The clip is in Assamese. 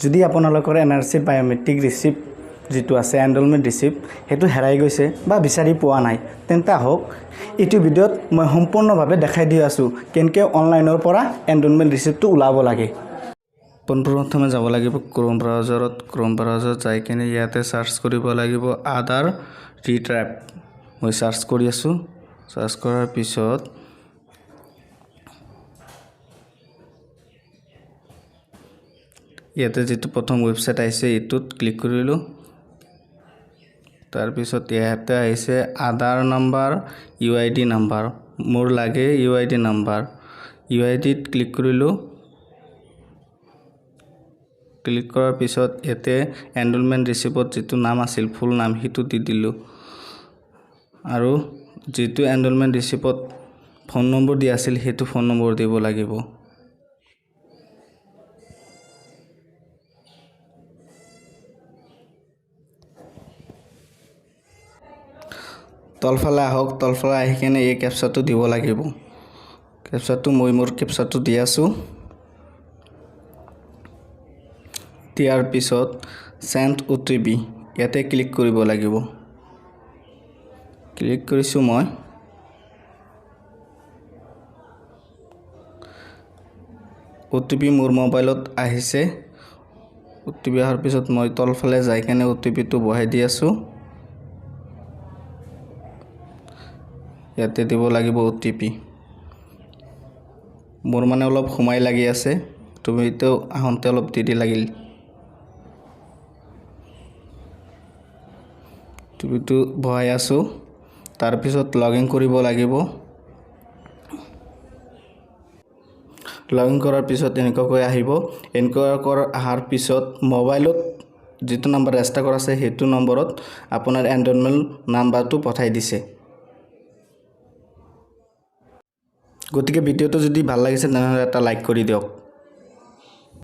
যদি আপোনালোকৰ এনআৰচি বায়'মেট্ৰিক ৰিচিপ্ট যিটো আছে, এনৰলমেণ্ট ৰিচিপ্ট, সেইটো হেৰাই গৈছে বা বিচাৰি পোৱা নাই, তেন্তে আহক, এইটো ভিডিঅ'ত মই সম্পূৰ্ণভাৱে দেখাই দি আছোঁ কেনেকৈ অনলাইনৰ পৰা এনৰলমেণ্ট ৰিচিপ্টটো ওলাব লাগে। পোনপ্ৰথমে যাব লাগিব ক্ৰোম ব্ৰাউজাৰত। ক্ৰোম ব্ৰাউজাৰত যাই কিনে ইয়াতে চাৰ্চ কৰিব লাগিব আধাৰ ৰিট্ৰাইভ। মই চাৰ্চ কৰি আছোঁ। চাৰ্চ কৰাৰ পিছত ইয়াতে যিটো প্ৰথম ৱেবছাইট আহিছে, এইটোত ক্লিক কৰিলোঁ। তাৰপিছত ইয়াতে আহিছে আধাৰ নাম্বাৰ, ইউআইডি নাম্বাৰ। মোৰ লাগে ইউআইডি নাম্বাৰ। ইউআইডিত ক্লিক কৰিলোঁ। ক্লিক কৰাৰ পিছত ইয়াতে এনৰলমেণ্ট ৰিচিপ্টত যিটো নাম আছিল, ফুল নাম, সেইটো দি দিলোঁ আৰু যিটো এনৰলমেণ্ট ৰিচিপ্টত ফোন নম্বৰ দিয়া আছিল, সেইটো ফোন নম্বৰ দিব লাগিব। তলফালে আহক। তলফালে আহি কিনে এই কেপচাটো দিব লাগিব। কেপচাটো মই মোৰ কেপচাটো দি আছোঁ। দিয়াৰ পিছত চেণ্ড অ'টিপি, ইয়াতে ক্লিক কৰিব লাগিব। ক্লিক কৰিছোঁ মই। অ'টিপি মোৰ মোবাইলত আহিছে। অ'টিপি অহাৰ পিছত মই তলফালে যাই কেনে অ'টিপিটো বহাই দি আছোঁ। ইয়াতে দিব লাগিব অ'টিপি। মোৰ মানে অলপ সময় লাগি আছে, তুমিতো আহোঁতে অলপ দেৰি লাগিল। অ'টিপিটো বহাই আছোঁ। তাৰপিছত লগ ইন কৰিব লাগিব। লগ ইন কৰাৰ পিছত এনেকুৱাকৈ আহিব। এনেকুৱা অহাৰ পিছত মোবাইলত যিটো নম্বৰ ৰেজিষ্টাৰ কৰা আছে, সেইটো নম্বৰত আপোনাৰ এনৰলমেণ্ট নাম্বাৰটো পঠাই দিছে। গতিকে ভিডিঅ'টো যদি ভাল লাগিছে, তেনেহ'লে এটা লাইক কৰি দিয়ক।